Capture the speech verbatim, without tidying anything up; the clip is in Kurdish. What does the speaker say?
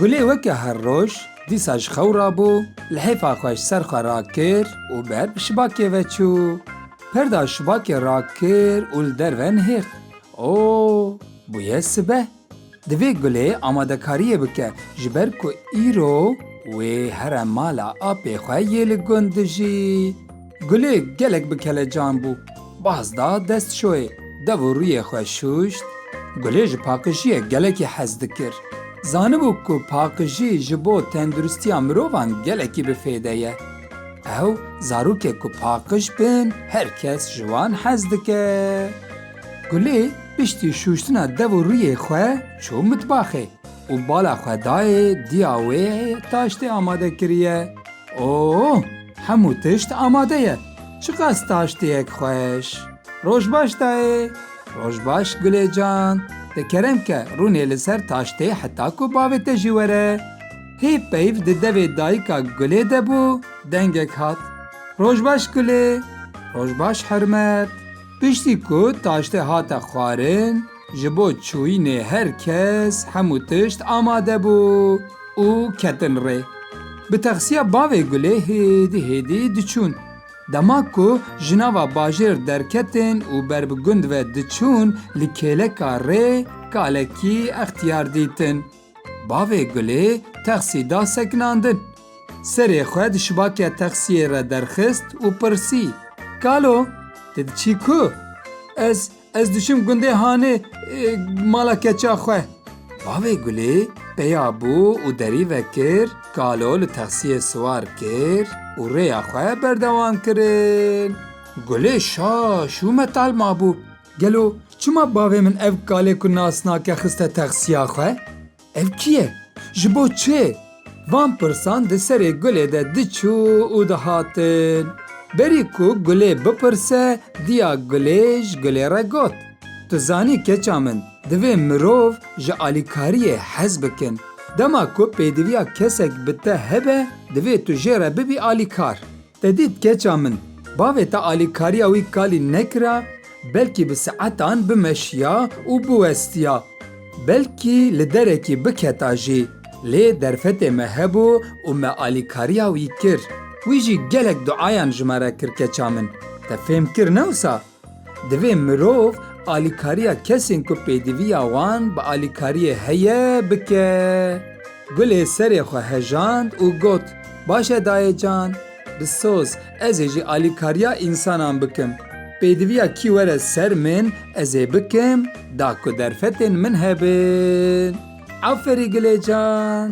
Gulê weke her roj dîsa ji xew rabû, lihêfa xwe ji ser xwe rakir û ber bi şibakê ve çû. Perda şibakê rakir û li derve nihêrt. O, bûye sibe. Divê Gulê amadekariyê bike, ji ber ku îro wê here mala apê xwe yê li gund dijî. Gulê gelek bi kelecan bû. Baz da destşoyê, dev û rûyê xwe şûşt. Gulê ji paqijiyê gelekî hez dikir. Zanibû ku paqijî ji bo tenduristiya mirovan gelekî bi fêde ye. Ew zarokê ku paqij bin, her kes ji wan hez dike. Gulê piştî şûştina dev û rûyê xwe çû mitbaxê û bala xwe dayê diya wê taştê amade kiriye. O, hemû tişt amade ye. Çiqas taştêyek xweş. Roj baş dayê. Roj baş Gulê can. De kerem ke rûnê li ser taştê heta ku bavê te jî were. Hê peyv di devê dayika Gulê de bû, dengek hat. Roj baş Gulê. Roj baş Hermet. Piştî ku taştê hate xwarin, ji bo çûyînê her kes hemû tişt amade bû û ketin rê. Bi texsiya bavê Gulê hêdî hêdî diçûn. Dema ku ji nava bajêr derketin û ber bi gund ve diçûn, li kêleka rê kalekî extiyar dîtin. Bavê Gulê texsî da sekinandin. Serê xwe di şibakê texsiyê re derxist û pirsî, "Kalo, tu diçî ku?" "Ez, ez diçim gundê Hanê, e, mala keça xwe." Bavê Gulê peya bû û derî vekir, Kalo li texsiyê siwar kir û rêya xwe berdewam kirin. Gulê şaş û metal mabû. "Gelo çima bavê min ev kalê ku nas nake xiste texsiya xwe? Ev kî ye? Ji bo çi?" Van pirsan di serê Gulê de diçû û dihatin. Berî ku Gulê bipirse, diya Gulê ji Gulê re got, "Tu zanî keça min, divê mirov ji alîkariyê hez bikin. Dema ku pêdiviya kesek bi te hebe, divê tu jê re bibî alîkar." Te dît keça min, bavê te alîkariya wî kalî nekira, belkî bi saetan bimeşiya û biwestiya. Belkî li derekî biketa jî, lê derfetê me hebû û me alîkariya wî kir. Wî jî gelek duayan ji me re kir keça min. Te fêm kir ne wisa? Divê mirov alîkariya kesên ku pêdiviya wan bi alîkariyê heye bike. Gulê serê xwe hejand û got, "Baş e dayê can, bi soz, ez ê jî alîkariya însanan bikim. Pêdiviya kî were ser min, ez ê bikim, da ku derfetên min hebin." Aferî Gulê can.